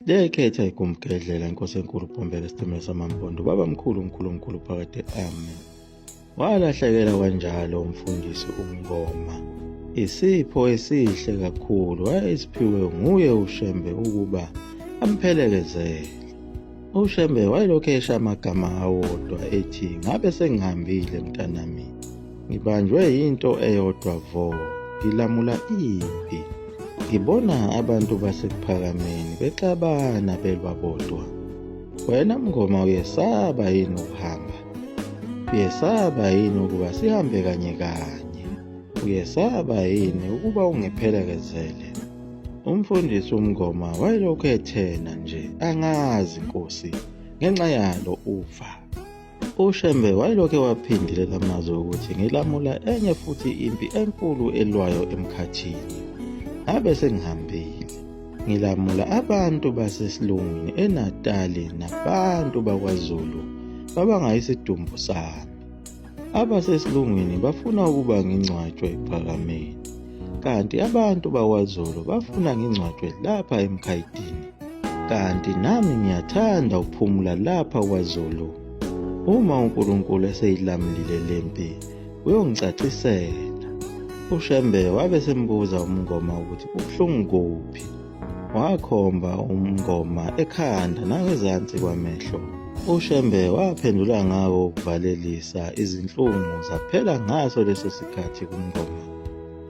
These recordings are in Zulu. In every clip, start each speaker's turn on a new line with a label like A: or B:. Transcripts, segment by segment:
A: Lekhetha igumgedlela inkosi enkulu Bhombela isitimela samampondo baba mkhulu mkhulu mkhulu phakade amen. Walahlekela kanjalo umfundisi uMngoma. Isipho esihle kakhulu wayesiphiwe nguye uShembe ukuba amphelekezele. UShembe wayelokhu esha amagama awodwa ethi ngabe sengihambile mntanami. Ngibanjwe yinto eyodwa vo, ngilamula impi. Ngibona abantu baseKuphakameni bexabana belwa bodwa. Wena Mngoma uyesaba yini ukuhamba? Uyesaba yini ukuba sihambe kanye kanye? Uyesaba yini ukuba ungiphelekezele? Umfundisi uMngoma wayelokhu ethena nje, angazi Nkosi, ngenxa yalo uva. UShembe wayelokhu ewaphindile lamazwi okuthi ngilamula enye futhi impi enkulu elwayo emkhathini. Ngabe sengihambile. Ngilamula abantu basesilungwini eNatali nabantu bakwaZulu babanga isidumbu sami. Abasesilungwini bafuna ukuba ngingcwatshwe ePhakameni, kanti abantu bakwaZulu bafuna ngingcwatshwe lapha eMkhayidini. Kanti nami ngiyathanda ukuphumula lapha kwaZulu. Uma uNkulunkulu eseyilamulile lempi, uyongicacisela. UShembe wabe sembuza uMngoma ukuthi kubuhlungu kuphi. Wakhomba uMngoma ekhanda nangezansi kwamehlo. UShembe waphendula ngawo ukuvalelisa izinhlungu zaphela ngaso leso sikhathi kuMngoma.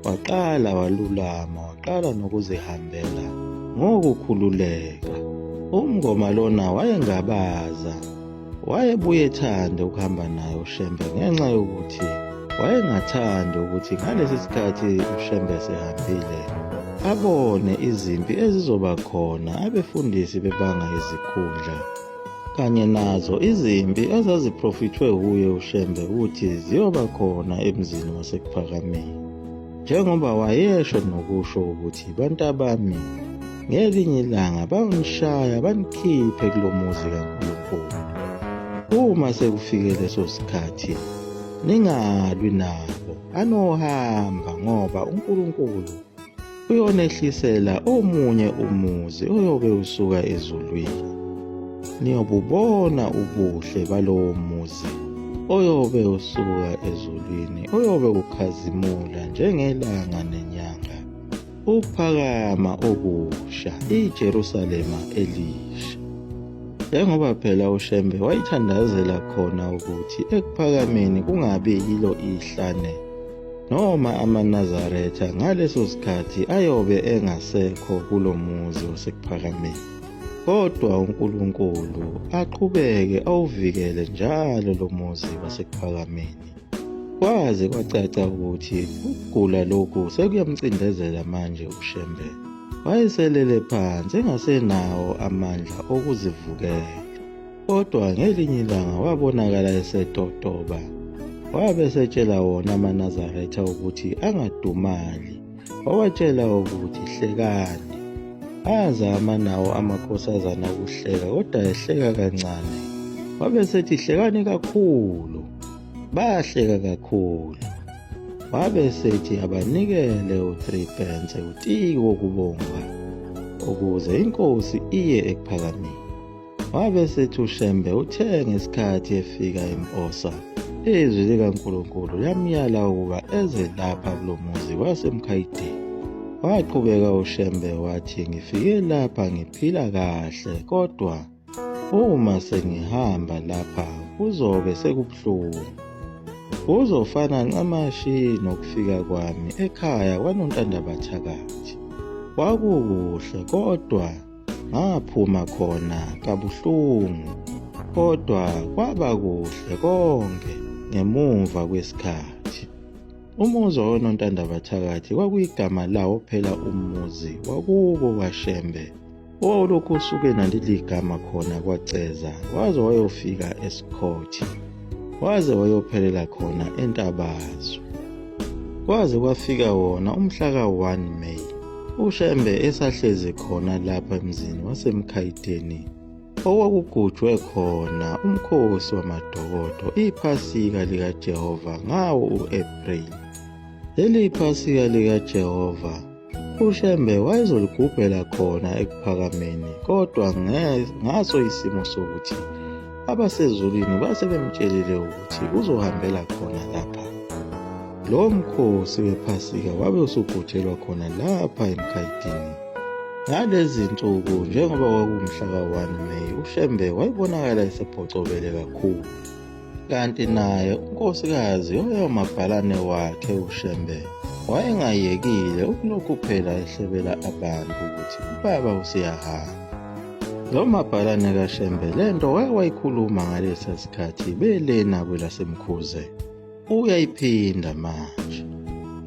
A: Waqala walulama, waqala nokuzihambela ngokukhululeka. UMngoma lona wayengabaza, wayebuye ethande ukuhamba naye uShembe ngenxa yokuthi wayengathandi ukuthi ngalesi sikhathi uShembe esehambile abone izimpi ezizoba khona abefundisi bebanga izikhundla kanye nazo izimpi ezaziprofithwe wuye uShembe ukuthi ziyoba khona emzini waseKuphakameni. Njengoba wayesho nokusho ukuthi bantabami ngelinye ilanga bayonishaya banikhiphe kulo muzi kaNkulunkulu. Uma sekufike leso sikhathi ningalwi nabo, anohamba ngoba uNkulunkulu uyonehlisela omunye umuzi oyobe usuka ezulwini. Niyobubona ubuhle balowo muzi oyobe usuka ezulwini, oyobe ukhazimula njengelanga nenyanga, ukuphakama okusha, iJerusalema elisha. Njengoba phela uShembe wayithandazela khona ukuthi ekuphakameni kungabi yilo ihlane noma amaNazaretha ngaleso sikhathi ayobe engasekho kulo muzi waseKuphakameni. Kodwa uNkulunkulu aqhubeke awuvikele njalo lo muzi waseKuphakameni. Kwaze kwacaca ukuthi ukugula lokhu sekuyamcindezela manje uShembe. Wayeselele phansi engasenawo amandla okuzivukela. Kodwa ngelinye ilanga wabonakala esetotoba. Wabe esetshela wona amaNazaretha ukuthi angadumali. Wawatshela ukuthi hlekani. Azama nawo amakhosazana ukuhleka kodwa ehleka kancane. Wabe esethi hlekani kakhulu. Bahleka kakhulu. Wabe esethi abanikele u-3 pence utiki wokubonga ukuze inkosi iye ekuphakameni. Wabe esethi uShembe uthe ngesikhathi efika eMposa, izwi likaNkulunkulu lamyala ukuba eze lapha kulo muzi waseMkhayidini. Waqhubeka uShembe wathi ngifike lapha ngiphila kahle kodwa uma sengihamba lapha kuzobe sekubuhlungu. Kuzofana ncamashi nokufika kwami ekhaya kwaNontandabathakathi. Kwakukuhle kodwa Ngaphuma khona kabuhlungu kodwa kwaba kuhle konke ngemuva kwesikhathi. Umuzi wakoNontandabathakathi kwakuyigama lawo phela umuzi wakubo kwaShembe owawulokhu usuke naleli gama khona kwaCeza waze wayofika eSikhothi waze wayophelela khona eNtabazwe. Kwaze kwafika wona umhla ka-1 May uShembe esahlezi khona lapha emzini waseMkhayideni okwakugujwe khona umkhosi wamadokodo iPhasika likaJehova ngawo u-April. Leli Phasika likaJehova UShembe wayezoligubhela khona ekuphakameni kodwa ngaso isimo sokuthi abasezulwini base bemtshelile ukuthi uzohambela khona lapha. Lo mkhosi wePhasika wabe usugujelwa khona lapha eMkhayidini. Ngalezi nsuku njengoba kwakuwumhla ka-1 Meyi uShembe wayebonakala esebhocobele kakhulu. Kanti naye unkosikazi owayewumabhalane wakhe uShembe wayengayekile ukulokhu phela ehlebela abantu ukuthi ubaba useyahamba. Lo mabhalane kaShembe le nto wake wayikhuluma ngalesa sikhathi belena kwelaseMkhuze. Uyayiphinda manje.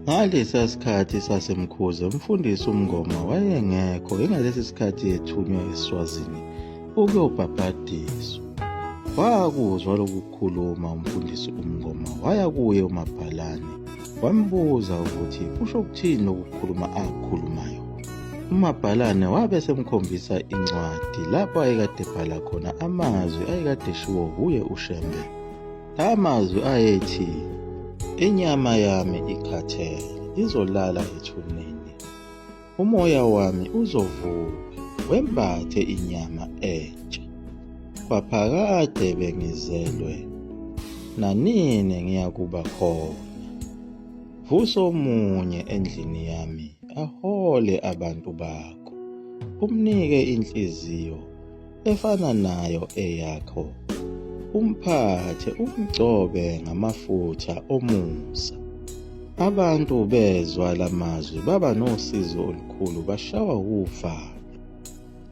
A: Ngalesa sikhathi saseMkhuze umfundisi uMngoma wayengekho ingalesi sikhathi ethunywa eSwazini ukuyobhabhadiswa. Wakuzwa lokhu kukhuluma umfundisi uMngoma waya kuye umabhalane wambuza ukuthi kusho ukuthini lokhu kukhuluma akukhulumayo. Umabhalane wabe esemkhombisa incwadi lapho ayekade ebhala khona amazwi ayekade eshiwo kuye uShembe. Amazwi ayethi, Inyama yami ikhathele, izolala ethuneni. Umoya wami uzovuka, wembathe inyama entsha. Kwaphakade bengizelwe, nanini ngiyakuba khona. Vusa omunye endlini yami, ahole abantu bakho, umnike inhliziyo efana nayo eyakho, umphathe umgcobe ngamafutha omusa. Abantu bezwa lamazwi baba nosizi olukhulu bashawa wuvalo.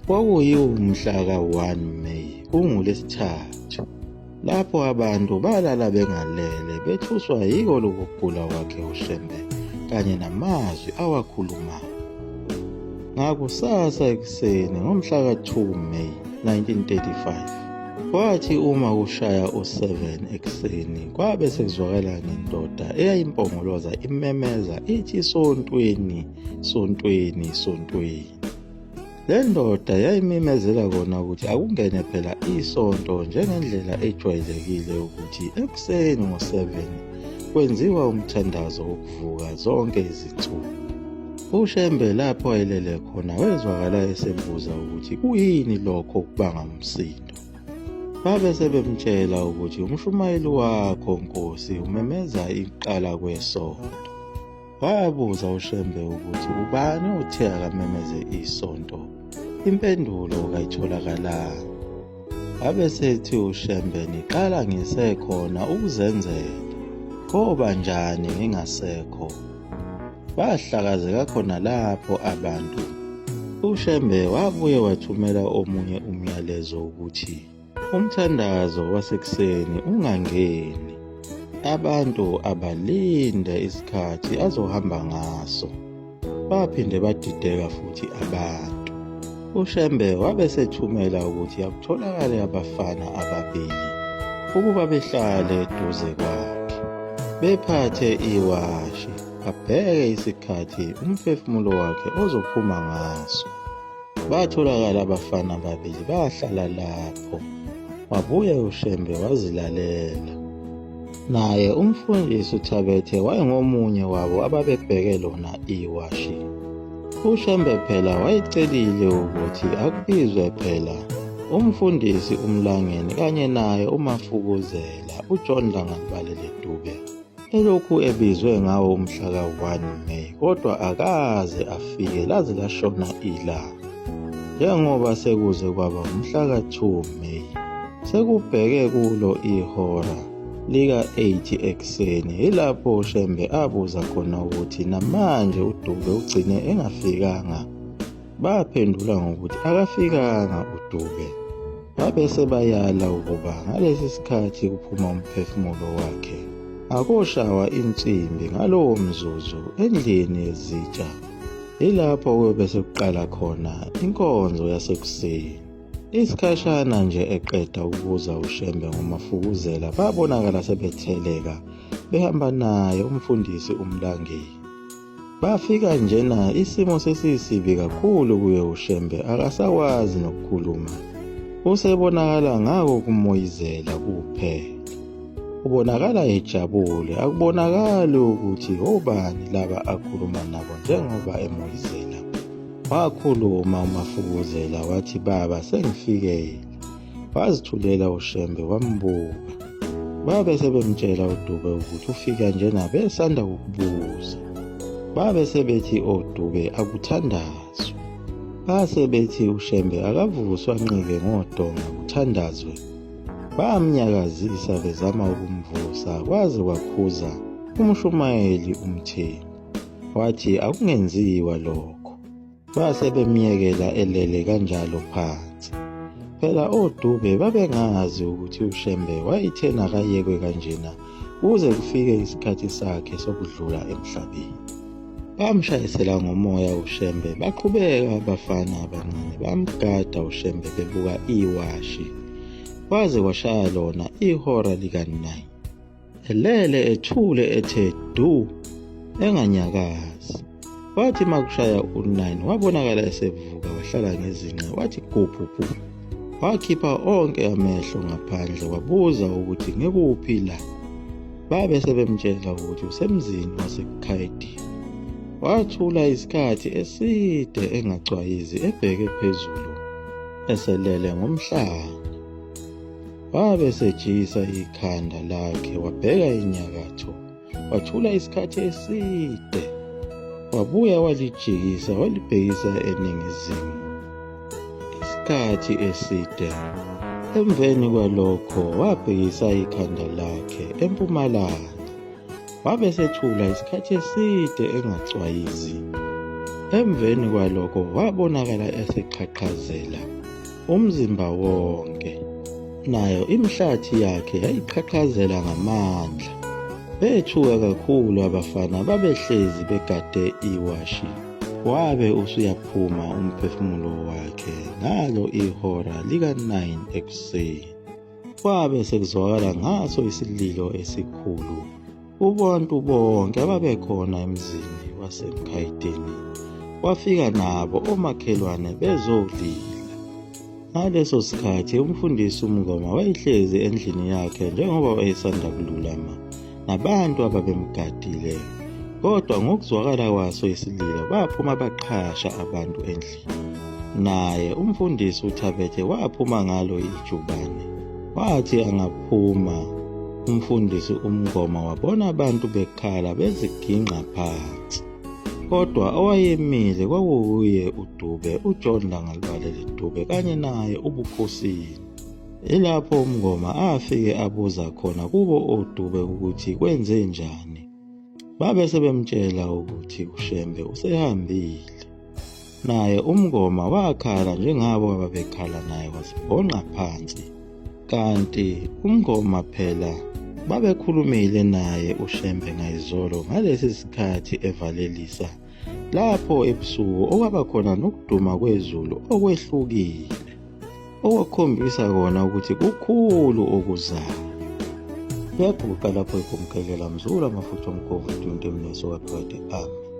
A: Kwakuyiwumhla ka-1 Meyi kunguLwesithathu lapho abantu balala bengalele bethuswa yiko lokugula kwakhe uShembe kanye namazwi awakhulumayo. Ngakusasa ekuseni ngomhla ka-2 Meyi 1935 kwathi uma kushaya u-7 ekuseni kwabe sekuzwakala ngendoda eyayimpongoloza imemeza ithi sontweni sontweni sontweni. Le ndoda yayimemezela kona ukuthi akungene phela isonto njengendlela ejwayelekile ukuthi ekuseni ngo-7 kwenziwa umthandazo wokuvuka zonke izinsuku. UShembe lapho ayelele khona wezwakala esebuza ukuthi kuyini lokho okubanga umsindo. Babe sebemtshela ukuthi umshumayeli wakho Nkosi umemeza iqala kwesonto. Wabuza uShembe ukuthi ubani othe akamemeze isonto. Impendulo kayitholakalanga. Wabe sethi uShembe niqala ngisekhona ukuzenzela. Koba njani ngingasekho? Bahlakazeka khona lapho abantu. UShembe wabuye wathumela omunye umyalezo ukuthi Umthandazo wasekuseni ungangeni. Abantu abalinde isikhathi azohamba ngaso. Baphinde badideka futhi abantu. UShembe wabe sethumela ukuthi akutholakale abafana ababili ukuba behlale eduze kwakhe bephathe iwashi abheke isikhathi umphefumulo wakhe ozophuma ngaso. Batholakala abafana ababili bahlala lapho. Wabuya uShembe wazilalela. Naye umfundisi uThabethe wayengomunye wabo ababebheke lona iwashi. UShembe phela wayecelile ukuthi akubizwe phela umfundisi uMlangeni kanye naye uMafukuzela uJohn Langalibalele Dube. Elokhu ebizwe ngawo umhla ka-1 May kodwa akaze afike laze lashona ilanga. Njengoba sekuze kwaba umhla ka-2 May, sekubheke kulo ihora lika-8 ekuseni yilapho uShembe abuza khona ukuthi namanje uDube ugcine engafikanga. Baphendula ngokuthi akafikanga uDube. Babe sebayala ukuba ngalesi sikhathi kuphuma umphefumulo wakhe akoshawa insimbi ngalowo mzuzu endlini yezitsha. Yilapho kuyobe sekuqala khona inkonzo yasekuseni. Isikhashana nje eqeda ukubuza uShembe ngoMafukuzela babonakala sebetheleka behamba naye umfundisi uMlangeni. Bafika njena isimo sesisibi kakhulu kuye uShembe akasakwazi nokukhuluma. Usebonakala ngako kumoyizela kuphela. Ubonakala ejabule akubonakali ukuthi obani laba akhuluma nabo njengoba emoyizela. Wakhuluma uMafukuzela wathi baba sengifikele. Wazithulela uShembe wambuka. Babe sebemtshela uDube ukuthi ufika njena besanda kukubuza. Babe sebethi oDube akuthandazwe. Base bethi uShembe akavuswa anqike ngodonga kuthandazwe. Bamnyakazisa bezama ukumvusa kwaze kwakhuza umshumayeli uMthembu. Wathi akungenziwa lokho. Base bemyekela elele kanjalo phansi. Phela oDube babengazi ukuthi uShembe wayethena akayekwe kanjena kuze kufike isikhathi sakhe sokudlula emhlabeni. Bamshayisela ngomoya uShembe baqhubeka abafana abancane bamgada uShembe bebuka iwashi. Kwaze kwashaya lona ihora lika-9. Elele ethule ethe du enganyakazi. Wathi makushaya u-9 wabonakala esevuka wahlala ngezinqe wathi gubhubhu. Wakhipha onke amehlo ngaphandle wabuza ukuthi ngikuphi la. Babe sebemtshela ukuthi usemzini waseKhayidini. Wathula isikhathi eside engacwayizi ebheke phezulu eselele ngomhlane. Wabe esejikisa ikhanda lakhe wabheka enyakatho, wathula isikhathi eside. Wabuya walijikisa walibhekisa eningizimu isikhathi eside. Emveni kwalokho wabhekisa ikhanda lakhe empumalanga. Wabe esethula isikhathi eside engacwayizi. Emveni kwalokho wabonakala eseqhaqhazela umzimba wonke. Nayo imihlathi yakhe yayiqhaqhazela ngamandla. Bethuka kakhulu abafana babehlezi begade iwashi. Wabe usuyaphuma umphefumulo wakhe ngalo ihora lika-9 ekuseni. Kwabe sekuzwakala ngaso isililo esikhulu kubantu bonke ababekhona emzini waseMkhayidini. Wafika nabo omakhelwane bezolila. Ngaleso sikhathi umfundisi uMngoma wayehlezi endlini yakhe njengoba wayesanda kululama nabantu ababemgadile. Kodwa ngokuzwakala kwaso isililo baphuma baqhasha abantu endlini. Naye umfundisi uThabethe waphuma ngalo ijubane. Wathi angaphuma umfundisi uMngoma wabona abantu bekhala bezigingqa phansi. Kodwa owayemile kwakuwuye uDube, uJohn Langalibalele Dube kanye naye uBukhosini. Ilapho uMngoma afike abuza khona kubo oDube ukuthi kwenzenjani. Babe sebemtshela ukuthi uShembe usehambile. Naye uMngoma wakhala njengabo ababekhala naye wazibhonqa phansi. Kanti uMngoma phela babekhulumile naye uShembe ngayizolo ngalesi sikhathi evalelisa lapho ebusuku okwaba khona nokuduma kwezulu okwehlukile okwakhombisa kona ukuthi kukhulu okuzayo. Kuyaguqa lapho igumgelela mzukulu amafutha omkhovu 20 mneso kaphakade ami.